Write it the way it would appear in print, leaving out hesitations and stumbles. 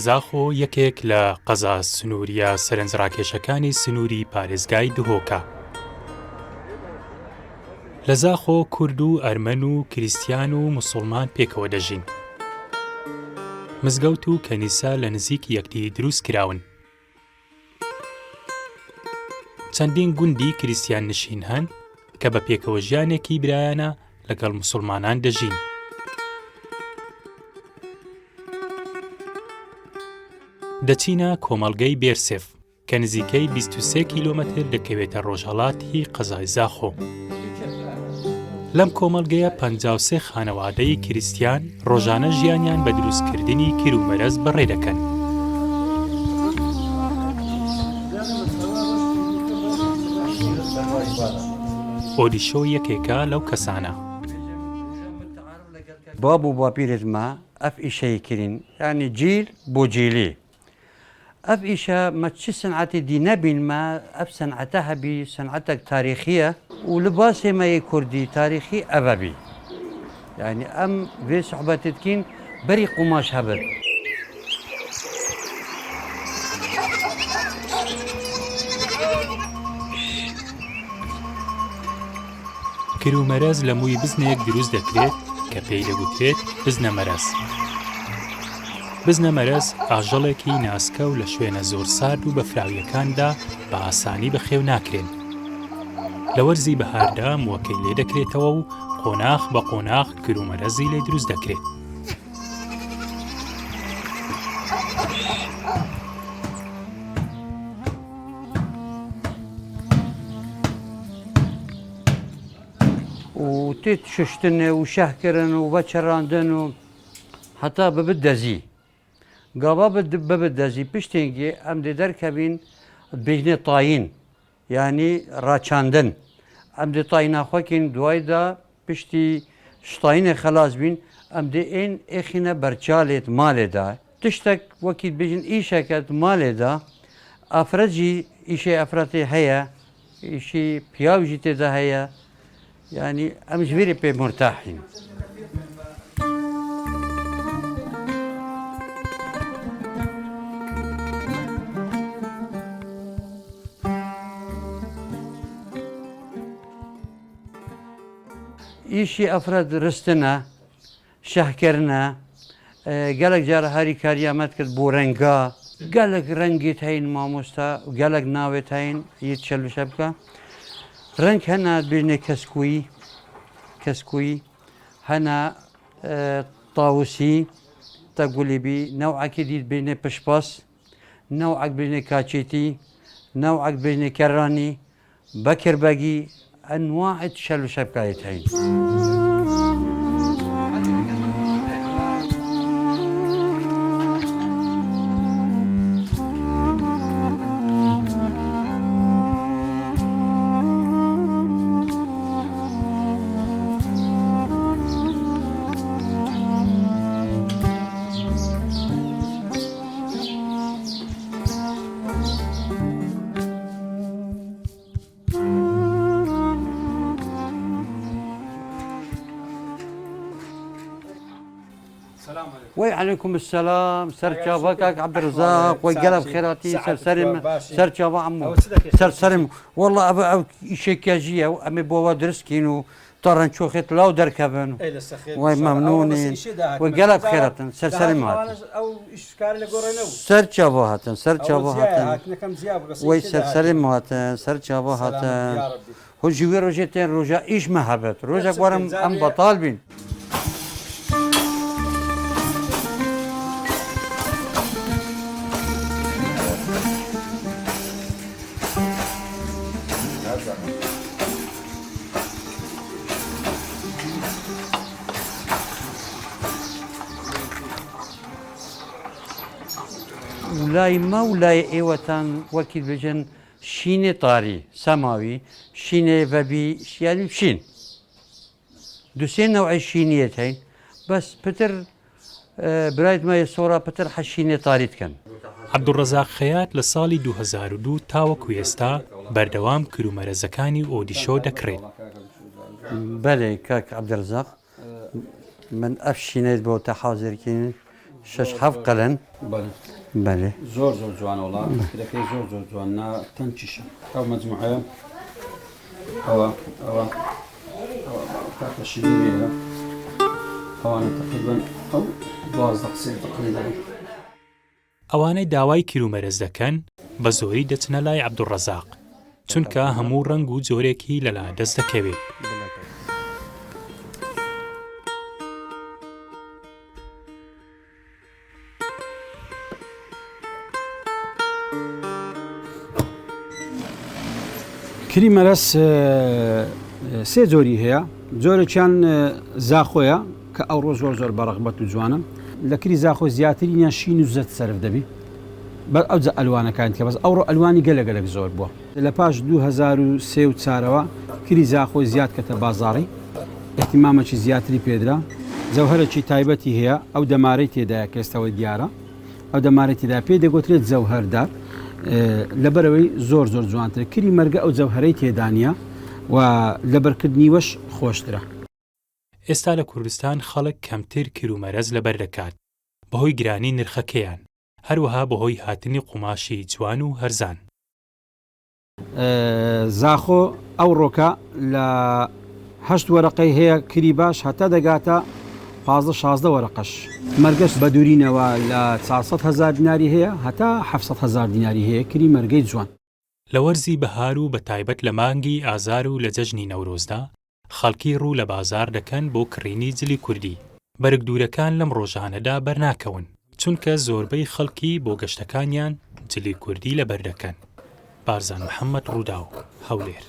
زاخۆ یەکێک لە قەزا سنوورییە سەرنجڕاکێشەکانی سنووری پارێزگای دهۆکە. لە زاخۆ کورد و ئەرمەن و کریستیان و موسوڵمان پێکەوە دەژین. مزگەوت و کەنیسە لە نزیک یەکدی دروست کراون. چەندین گوندی کریستیان نشین هەن کە بە پێکەوەژیانێکی برایانە لەگەڵ موسوڵمانان دەژین. دەچینە کۆمەڵگەی بێرسێف کە نزیکەی 23 کیلۆمەتر دەکەوێتە ڕۆژهەڵاتی قەزای زاخۆ. لەم کۆمەڵگەیە 53 خانەوادەی کریستیان ڕۆژانە ژیانیان بە دروستکردنی کیر و مەرەز بەڕێ دەکەن. ئۆدیشۆ یەکێکە لەو کەسانە. باب و باپیرت مە ئەف ئیشەی کرین یانی جیل بۆ جیلی ئەف ئیشە مە چ سنعەتی دی نەبین مە ئەف سنعەتە هەبی سنعەتەک تاریخیە و لباسێ مە یê کوردی تاریخی ئەڤە بی یانی ئەم ڤێ سوحبەتێ دکین بەری قوماش هەبت. کرومەرەز لە مووی بزنێک دروست دەکرێت کە پێی دەگوترێت بزنە مەرەز. بزنە مەرەز ئاژەڵێکی ناسکە و لە شوێنە زۆر سارد و بەفراوییەکاندا بە ئاسانی بەخێو ناکرێن. لە وەرزی بەهاردا مووەکەی لێ دەکرێتەوە و قۆناخ بە قۆناخ کرومەرەزی لێ دروست دەکرێت. و تێت شوشتن و شەهکردن و ڤەچەراندن و هەتا ببت دەزی گاوا ببت دەزی پشتێنگێ ئەم دێ دەرکەبین بێژنێ تاین یانی ڕاچاندن ئەم دێ تاینا خۆکین دوایدا پشتی شتاینێ خەلاس بین ئەم دێ ئێن ئێخینە بەرچالێت مالێدا تشتەک وەکی بێژن ئیشەکەت مالێدا ئافرەت ژی ئیشێ ئەفرەتێ هەیە ئیشی پیاو ژی تێدا هەیە یانی ئەم ژویرێ پێ مورتاحین. ئیشی ئەفرەت رستنە شەهکردنە گەلەک جار هاریکاریان مەت کرد بۆ رەنگا گەلەک رەنگیت هەین مامۆستا گەلەک ناوێت هەین یت شەلوشە بکە رەنگ هەنا بێنێ کەسکویی کەسکویی هەنا تاوسی تە گولی بی نەوعەکی دیت بێنێ پشپاس نەوعەک بێنێ کاچێتی نەوعەک بێنێ کەرانی بەکر بەگی ئەنواعت شەل و شەپکایت هەین. وەی علیکم السلام سەر چاڤا کاک عبدالرزاق وەی گەلە بخێراتی سەر سەرم سەر چاڤا عمو سەر سەرم والله ئەڤ ئەو ئیشێکە ژیە و ئەمێ بۆ وا درست کین و تەڕن چۆخێت لاو دەرکەڤن وەی مەمنونین وەی گەلە بخێراتن سەر سەرم هاتن سەر چاڤا هاتن سەر چاڤا هاتن وەی سەر سەرم هاتن سەر چاڤا هاتن هو جی وێ ڕۆژێ تێن ڕۆژا ئیش مە هەبێت ڕۆژێک وەرم ئەم بەتاڵ بین. لای مە و لای ئێوەتان وەکی بژن شینێ تاری، سەماوی، شینێ ڤەبی، یانی شین. دوسێ نەوعی شینیەت هەین بەس پتر برایت مە سۆرا پتر حە شینێ تاری دکەن. عەبدولڕەزاق خەیات لە ساڵی 2002 تاوەکو ئێستا بەردەوام کرومەرەزەکانی ئۆدیشۆ دەکڕێت. بەلێ کاک عەبدولرەزاق من ئەف شینەیت بۆ تە حازر کین. شەش حەفت قەلەن. بەڵێ. بەلێ. زۆر زۆر جوانە وەڵا فکرەکەی زۆر زۆر جوان نا تەنکیشە ئەو مەجموعەیە ئەوە ئەوە ئەوە کاکە شیرین بێرە ئەوانە تقریبا ئەو 12 قسەی تقریبا ئەوانەی داوای کیرومەرەز دەکەن بە زۆری دەچنە لای عەبدولڕەزاق، چونکە هەموو ڕەنگ و جۆرێکی لەلا دەست دەکەوێت. کری مەرەس سێ جۆری هەیە جۆرێکیان زاخۆیە کە ئەوڕۆ زۆر زۆر بەڕەغبەت و جوانە لە کری زاخۆ زیاترینیان شین و زەرد سەرف دەبی بەر ئەوجا ئەلوانەکانی تکە بەس ئەوڕۆ ئەلوانی گەلە گەلەک زۆر بووە. لە پاش 2003 و چارەوە کری زاخۆی زیاد کەتە بازاڕی ئیهتیمامەکی زیاتری پێدرا جەوهەرەکی تایبەتی هەیە ئەو دەمارەی تێدایە کە ئێستاوەی دیارە ئەو دەمارەی تێدا پێی دەگۆترێت جەوهەردار لەبەرەوەی زۆر زۆر جوانترە کری مەرگە ئەو جەوهەرەی تێدانە و لەبەرکردنیوەش خۆشترە. ئێستا لە کوردستان خەڵک کەمتر کرومەرەز لەبەر دەکات بەهۆی گرانی نرخەکەیان، هەروەها بەهۆی هاتنی قوماشی جوان و هەرزان. زاخۆ ئەوڕۆکە لە هەشت وەرەقەی هەیە کری باش هەتا دەگاتە 15 16 وەرەقەش. مەرگەش بە دوورینەوە لە 400 هەزار دیناری هەیە هەتا 700 هەزار دیناری هەیە کری مەرگەی جوان. لە وەرزی بەهار و بەتایبەت لە مانگی ئازار و لە جەژنی نەورۆزدا خەڵکی ڕوو لە بازاڕ دەکەن بۆ کڕینی جلی کوردی، بەرگدوورەکان لەم ڕۆژانەدا بەرناکەون، چونکە زۆربەی خەڵکی بۆ گەشتەکانیان جلی کوردی لەبەر دەکەن. بارزان محەمەد، ڕووداو، هەولێر.